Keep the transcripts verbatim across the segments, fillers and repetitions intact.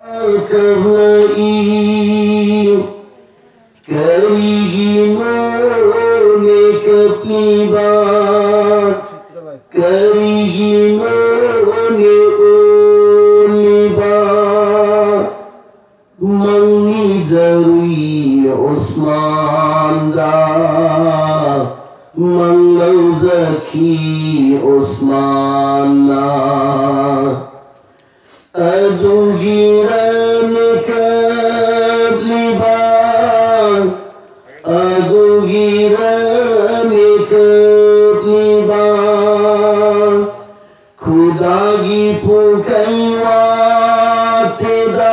ꯀꯞꯂꯛꯏ꯫ ꯀꯔꯤꯒꯤꯅꯣꯅꯦ ꯀꯞꯂꯤꯕ? ꯀꯔꯤꯒꯤꯅꯣꯅꯦ ꯑꯣꯜꯂꯤꯕ? ꯃꯪꯅꯤꯖꯔꯨꯏ ꯎꯁꯃꯥꯟꯗ, ꯃꯪ ꯂꯧꯖꯈꯤ ꯎꯁꯃꯥꯟꯅ꯫ ꯑꯗꯨꯒꯤꯔꯅꯦ ꯀꯞꯂꯤꯕ, ꯑꯗꯨꯒꯤꯔꯅꯦ ꯀꯞꯂꯤꯕ? ꯈꯨꯗꯥꯒꯤ ꯄꯨꯀꯩ ꯋꯥꯠꯇꯦꯗ,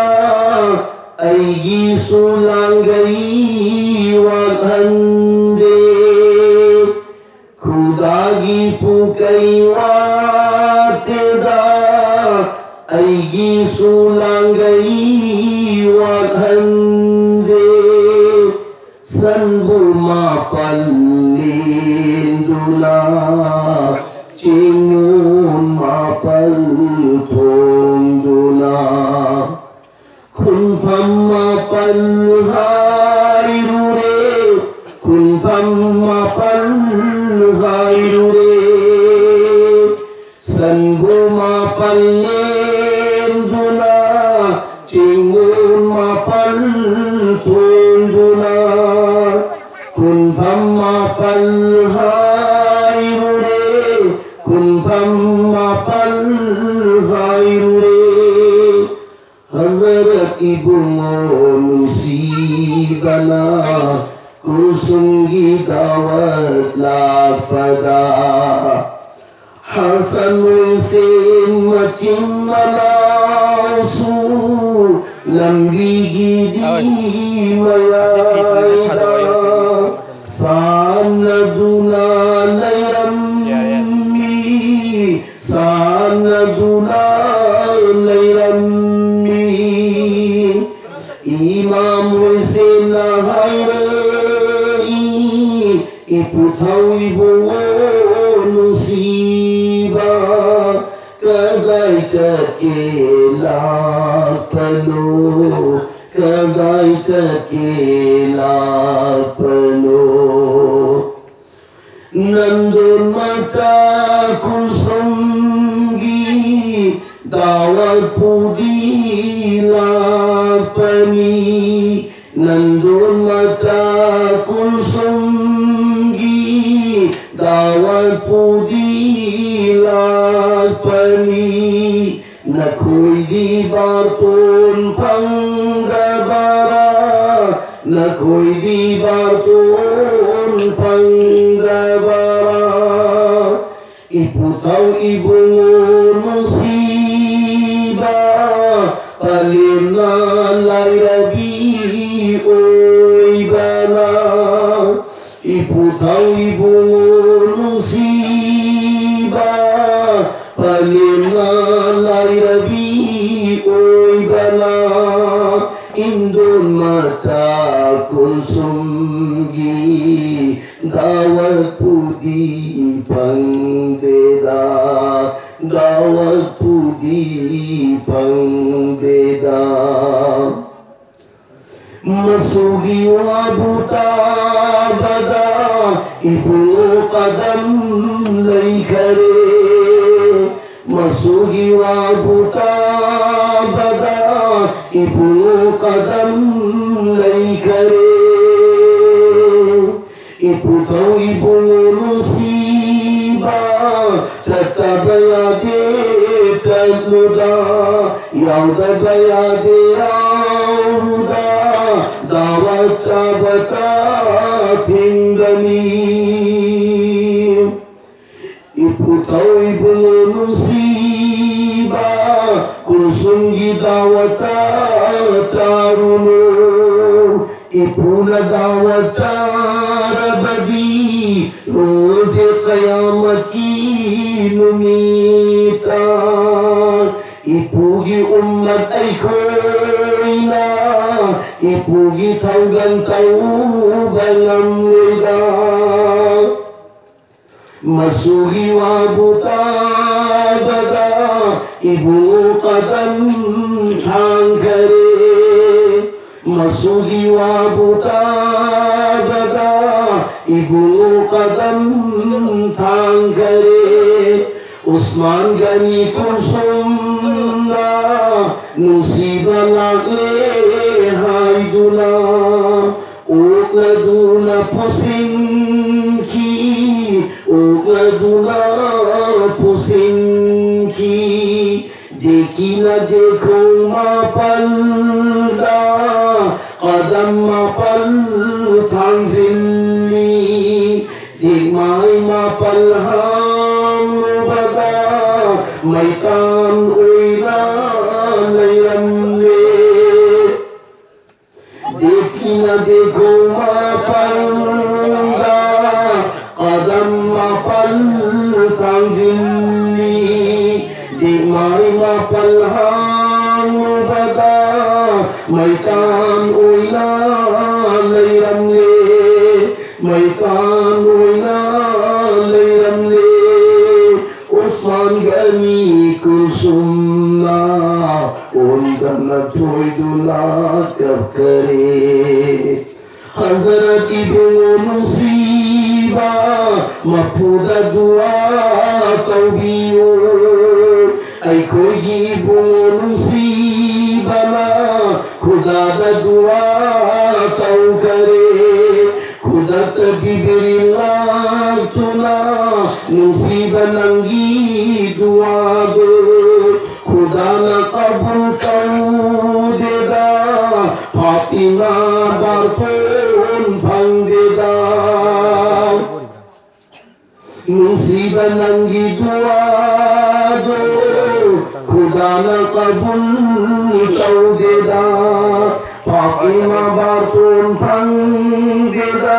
ꯑꯩꯒꯤꯁꯨ ꯂꯥꯡꯒꯩ ꯋꯥꯠꯍꯟꯗꯦ꯫ ꯈꯨꯗꯥꯒꯤ ꯄꯨꯀꯩ ꯋꯥꯠꯇꯦꯗ, ꯑꯩꯒꯤꯁꯨ ꯂꯥꯡꯒꯩ ꯋꯥꯠꯍꯟꯗꯦ꯫ ꯁꯟꯕꯨ ꯃꯥꯄꯜ ꯂꯦꯟꯗꯨꯅ, ꯆꯤꯡꯉꯣꯟ ꯃꯥꯄꯜ ꯊꯣꯡꯗꯨꯅ, ꯈꯨꯟꯐꯝ ꯃꯥꯄꯜ ꯍꯥꯏꯔꯨꯔꯦ, ꯈꯨꯟꯐꯝ ꯃꯥꯄꯜ ꯍꯥꯏꯔꯨꯔꯦ꯫ ꯁꯟꯕꯨ ꯃꯥꯄꯜ ꯂꯦꯟꯗꯨꯅ, ꯆꯤꯡꯉꯣꯟ ꯃꯥꯄꯜ ꯊꯣꯡꯗꯨꯅ, ꯈꯨꯟꯐꯝ ꯃꯥꯄꯜ ꯍꯥꯏꯔꯨꯔꯦ, ꯈꯨꯟꯐꯝ ꯃꯥꯄꯜ ꯍꯥꯏꯔꯨꯔꯦ꯫ ꯍꯖꯔꯠ ꯏꯕꯨꯡꯉꯣ ꯅꯨꯡꯁꯤꯕꯅ ꯀꯨꯜꯁꯨꯝꯒꯤ ꯗꯥꯋꯠ ꯂꯥꯛꯄꯗ, ꯍꯁꯟ ꯍꯨꯁꯦꯟ ꯃꯆꯤꯟ ꯃꯅꯥꯎꯁꯨ ꯂꯝꯕꯤꯒꯤꯗꯤ ꯃꯌꯥꯏꯗ ꯁꯥꯟꯅꯗꯨꯅ ꯂꯩꯔꯝꯃꯤ, ꯁꯥꯟꯅꯗꯨꯅ ꯂꯩꯔꯝꯃꯤ꯫ ꯏꯃꯥꯝ ꯍꯨꯁꯦꯟꯅ ꯍꯥꯏꯔꯛꯏ, ꯏꯄꯨꯊꯧ ꯏꯕꯨꯡꯉꯣ ꯅꯨꯡꯁꯤꯕ, ꯀꯗꯥꯏ ꯆꯠꯀꯦ ꯂꯥꯛ ꯄꯅꯣ, ꯀꯗꯥꯏ ꯆꯠꯀꯦ ꯂꯥꯛꯄꯅꯣ? ꯅꯟꯗꯣꯟ ꯃꯆꯥ ꯀꯨꯜꯁꯨꯝꯒꯤ ꯗꯥꯋꯠ ꯄꯨꯗꯤ ꯂꯥꯛꯄꯅꯤ꯫ ꯅꯟꯗꯣꯟ ꯃꯆꯥ ꯀꯨꯜꯁꯨꯝꯒꯤ ꯗꯥꯋꯠ ꯄꯨꯗꯤ ꯂꯥꯛꯄꯅꯤ꯫ ꯅꯈꯣꯏꯗꯤ ꯕꯥꯔꯇꯣꯟ ꯐꯪꯗꯕꯔꯥ? ꯅꯈꯣꯏꯗꯤ ꯕꯥꯔꯇꯣꯟ ꯐꯪꯗꯕꯔꯥ? ꯏꯄꯨꯊꯧ ꯏꯕꯨꯡꯉꯣ ꯅꯨꯡꯁꯤꯕ, ꯄꯂꯦꯝꯅ ꯂꯥꯏꯔꯕꯤ ꯑꯣꯏꯕꯅ, ꯏꯄꯨꯊꯧ ꯏꯕꯨꯡꯉꯣ ꯅꯨꯡꯁꯤꯕ, ꯄꯂꯦꯝꯅ ꯂꯥꯏꯔꯕꯤ ꯑꯣꯏꯕꯅ, ꯏꯟꯗꯣꯟ ꯃꯆꯥ ꯀꯨꯜꯁꯨꯝꯒꯤ ꯗꯥꯋꯠ ꯄꯨꯗꯤ ꯐꯪꯗꯦꯗ, ꯗꯥꯋꯠ ꯄꯨꯗꯤ ꯐꯪꯗꯦꯗ꯫ ꯃꯆꯨꯒꯤ ꯋꯥꯕꯨ ꯇꯥꯕꯗ ꯏꯕꯨꯡꯉꯣ ꯄꯗꯝ ꯂꯩꯈꯔꯦ꯫ ꯃꯆꯨꯒꯤ ꯋꯥꯕꯨ ꯇꯥꯕꯗ ꯏꯕꯨꯡꯉꯣ ꯄꯗꯝ ꯂꯩꯈꯔꯦ꯫ ꯏꯄꯨꯊꯧ ꯏꯕꯨꯡꯉꯣ ꯅꯨꯡꯁꯤꯕ, ꯆꯠꯇꯕ ꯌꯥꯗꯦ ꯆꯠꯂꯨꯗ, ꯌꯥꯎꯗꯕ ꯌꯥꯗꯦ ꯌꯥꯎꯔꯨꯗ, ꯗꯥꯋꯠ ꯆꯥꯕ ꯆꯥꯊꯤꯡꯒꯅꯤ꯫ ꯏꯄꯨꯊꯧ ꯏꯕꯨꯡꯉꯣ ꯅꯨꯡꯁꯤꯕ, ꯀꯨꯜꯁꯨꯝꯒꯤ ꯗꯥꯋꯠꯇ ꯆꯥꯔꯨꯅꯨ꯫ ꯏꯄꯨꯅ ꯗꯥꯋꯠ ꯆꯥꯔꯕꯗꯤ ꯔꯣꯖꯦ ꯀꯌꯥꯃꯠꯀꯤ ꯅꯨꯃꯤꯠꯇ ꯏꯄꯨꯒꯤ ꯎꯝꯃꯠ ꯑꯩꯈꯣꯏꯅ ꯏꯄꯨꯒꯤ ꯊꯧꯒꯜ ꯇꯧꯕ ꯉꯝꯂꯣꯏꯗ꯫ ꯃꯁꯨꯒꯤ ꯋꯥꯕꯨ ꯇꯥꯕꯗ ꯏꯕꯨꯡꯉꯣ ꯀꯗꯝ ꯊꯥꯡꯈꯔꯦ꯫ ꯃꯁꯨꯒꯤ ꯋꯥꯕꯨ ꯇꯥꯕꯗ ꯏꯕꯨꯡꯉꯣ ꯀꯗꯝ ꯊꯥꯡꯈꯔꯦ꯫ ꯎꯁꯃꯥꯟ ꯒꯅꯤ ꯀꯨꯜꯁꯨꯝꯅ ꯅꯨꯡꯁꯤꯕ ꯂꯥꯛꯂꯦ ꯍꯥꯏꯗꯨꯅ ꯑꯣꯛꯂꯗꯨꯅ ꯄꯨꯁꯤꯟꯈꯤ, ꯑꯣꯛꯂꯗꯨꯅ ꯄꯨꯁꯤꯟꯈꯤ꯫ ꯗꯦꯀꯤꯅ ꯗꯦꯈꯣꯡ ꯃꯥꯄꯜꯗ ꯀꯗꯝ ꯃꯥꯄꯜ ꯊꯥꯡꯖꯤꯜꯂꯤ꯫ ꯗꯦꯛꯃꯥꯏ ꯃꯥꯄꯜ ꯍꯥꯡꯂꯨꯕꯗ ꯃꯩꯇꯥꯟ ꯑꯣꯏꯅ ꯂꯩꯔꯝꯂꯦ꯫ ꯗꯦꯀꯤꯅ ꯗꯦꯈꯣꯡ ꯃꯥꯄꯜꯗ ꯀꯗꯝ ꯃꯥꯄꯜ ꯊꯥꯡꯖꯤꯜꯂꯤ꯫ ꯗꯦꯛꯃꯥꯏ ꯃꯥꯄꯜ ꯍꯥꯡꯂꯨꯕꯗ ꯃꯩꯇꯥꯟ ꯑꯣꯏꯅ ꯂꯩꯔꯝꯂꯦ꯫ ꯃꯩꯇꯥꯟ ꯑꯣꯏꯅ ꯂꯩꯔꯝꯂꯦ꯫ ꯎꯁꯃꯥꯟ ꯒꯅꯤ ꯀꯨꯜꯁꯨꯝꯅ ꯑꯣꯟꯗꯅ ꯊꯣꯏꯗꯨꯅ ꯀꯞꯈꯔꯦ꯫ ꯍꯖꯔꯠ ꯏꯕꯨꯡꯉꯣ ꯅꯨꯡꯁꯤꯕ ꯃꯄꯨꯗ ꯗꯨꯋꯥ ꯇꯧꯕꯤꯌꯨ꯫ ꯑꯩꯈꯣꯏꯒꯤ ꯏꯕꯨꯡꯉꯣ ꯅꯨꯡꯁꯤꯕꯅ ꯈꯨꯗꯥꯗ ꯗꯨꯋꯥ ꯇꯧꯈꯔꯦ꯫ ꯈꯨꯗꯛꯇ ꯖꯤꯕ꯭ꯔꯤꯜ ꯂꯥꯛꯇꯨꯅ ꯅꯨꯡꯁꯤꯕ ꯅꯪꯒꯤ ꯗꯨꯋꯥꯗꯨ ꯈꯨꯗꯥꯅ ꯀꯕꯨꯜ ꯇꯧꯗꯦꯗ, ꯐꯥꯇꯤꯃꯥ ꯕꯥꯔꯇꯣꯟ ꯐꯪꯗꯦꯗ꯫ ꯅꯨꯡꯁꯤꯕ ꯅꯪꯒꯤ ꯗꯨꯋꯥꯗꯣ ꯈꯨꯗꯥꯅ ꯀꯕꯨꯜ ꯇꯧꯗꯦꯗ꯫ ꯐꯥꯇꯤꯃꯥ ꯕꯥꯔꯇꯣꯟ ꯐꯪꯗꯦꯗ,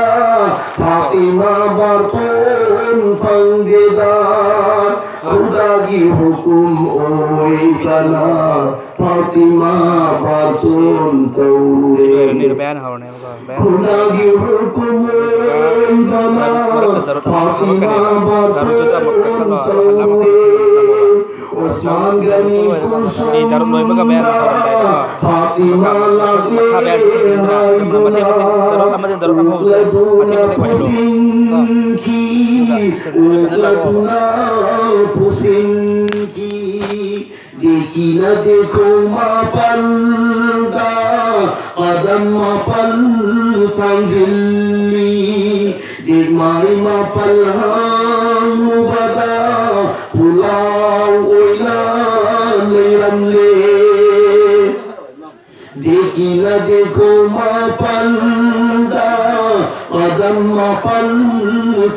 ꯐꯥꯇꯤꯃꯥ ꯕꯥꯔꯇꯣꯟ ꯐꯪꯗꯦꯗ꯫ ꯈꯨꯗꯥꯒꯤ ꯍꯨꯀꯨꯝ ꯑꯣꯏꯕꯅ ꯐꯥꯇꯤꯃꯥ ꯕꯥꯇꯣꯟ ꯇꯧꯔꯦ꯫ ꯁꯤ ꯂꯣꯏꯔꯅꯤ, ꯕꯌꯥꯟ ꯍꯧꯔꯅꯦꯕꯀꯣ꯫ ꯕꯌꯥꯟ ꯈꯨꯟꯗꯥꯒꯤ ꯍꯨꯔꯀꯨꯝ ꯑꯣꯏꯕꯅ ꯃꯔꯛꯇ ꯗꯔꯨꯗ ꯑꯃ ꯐꯥꯇꯤꯃꯥ ꯍꯧꯔꯛꯀꯅꯦꯕ꯫ ꯗꯔꯨꯗꯨꯗ ꯑꯃꯨꯛ ꯕꯥꯇꯣꯟ ꯀꯛꯊꯠꯂꯣ, ꯑꯗꯨꯒ ꯍꯜꯂ ꯑꯃꯨꯛ ꯇꯧꯔꯦ꯫ ꯅꯝꯃꯣꯕ꯫ ꯎꯁꯃꯥꯟ ꯒꯅꯤ ꯗꯔꯨꯗ ꯂꯣꯏꯕꯒ ꯕꯌꯥꯟ ꯍꯧꯔꯝꯗꯥꯏꯗꯀꯣ꯫ ꯐꯥꯇꯤꯃꯥ ꯃꯈꯥ ꯕꯌꯥꯟ ꯆꯠꯈꯤꯗ꯭ꯔꯦꯗꯅ꯫ ꯑꯗꯨꯝ ꯃꯇꯦꯛ ꯃꯇꯦꯛ ꯗꯔꯨꯗ ꯑꯃꯗꯒꯤ ꯗꯔꯨꯗ ꯑꯃ ꯍꯧꯕꯁꯦ ꯃꯇꯦꯛ ꯃꯇꯦꯛ ꯑꯣꯏꯍꯜꯂꯣ꯫ ꯀꯣ꯫ ꯑꯗꯨꯒ ꯁꯤꯗ ꯐꯖꯅ ꯇꯥꯛꯑꯣꯕ꯫ ꯄꯨꯁꯤꯟꯈꯤ꯫ ꯗꯦꯀꯤꯅ ꯗꯦꯀꯣ ꯃꯥꯄꯜꯗ ꯀꯗꯝ ꯃꯥꯄꯜ ꯊꯥꯡꯖꯤꯜꯂꯤ꯫ ꯗꯦꯛꯃꯥꯏ ꯃꯥꯄꯜ ꯍꯥꯡꯂꯨꯕꯗ ꯄꯨꯂꯥꯎ ꯑꯣꯏꯅ ꯂꯩꯔꯝꯂꯦ꯫ ꯗꯦꯀꯤꯅ ꯗꯦꯀꯣ ꯃꯥꯄꯜꯗ ꯀꯗꯝ ꯃꯥꯄꯜ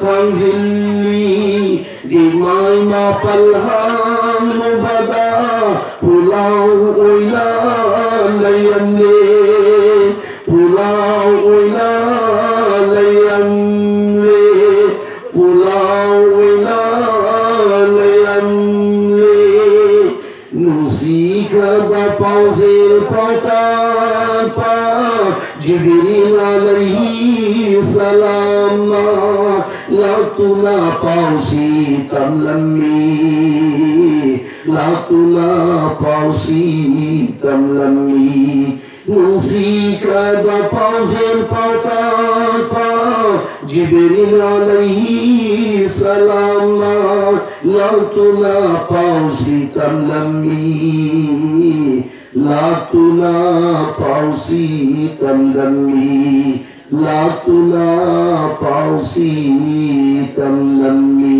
ꯊꯥꯡꯖꯤꯜꯂꯤ꯫ ꯗꯦꯛꯃꯥꯏ ꯃꯥꯄꯜ ꯍꯥꯡꯂꯨꯕꯗ ꯄꯨꯂꯥꯎ ꯑꯣꯏꯅ ꯂꯩꯔꯝꯂꯦ꯫ ꯄꯨꯂꯥꯎ ꯑꯣꯏꯅ ꯂꯩꯔꯝꯂꯦ꯫ ꯄꯨꯂꯥꯎ ꯑꯣꯏꯅ ꯂꯩꯔꯝꯂꯦ꯫ ꯅꯨꯡꯁꯤꯈ꯭ꯔꯕ ꯄꯥꯎꯖꯦꯜ ꯄꯥꯎꯇꯥꯛꯄ ꯖꯤꯕ꯭ꯔꯤꯜ ꯑꯂꯩꯍꯤ ꯁꯂꯥꯝꯅ ꯂꯥꯛꯇꯨꯅ ꯄꯥꯎꯁꯤ ꯇꯝꯂꯝꯃꯤ꯫ ꯂꯥꯛꯇꯨꯅ ꯄꯥꯎꯁꯤ ꯇꯝꯂꯝꯃꯤ꯫ ꯅꯨꯡꯁꯤꯈ꯭ꯔꯕ ꯄꯥꯎꯖꯦꯜ ꯄꯥꯎꯇꯥꯛꯄ ꯖꯤꯕ꯭ꯔꯤꯜ ꯑꯂꯩꯍꯤ ꯁꯂꯥꯝꯅ ꯂꯥꯛꯇꯨꯅ ꯄꯥꯎꯁꯤ ꯇꯝꯂꯝꯃꯤ꯫ ꯂꯥꯛꯇꯨꯅ ꯄꯥꯎꯁꯤ ꯇꯝꯂꯝꯃꯤ꯫ ꯂꯥꯛꯇꯨꯅ ꯄꯥꯎꯁꯤ ꯇꯝꯂꯝꯃꯤ꯫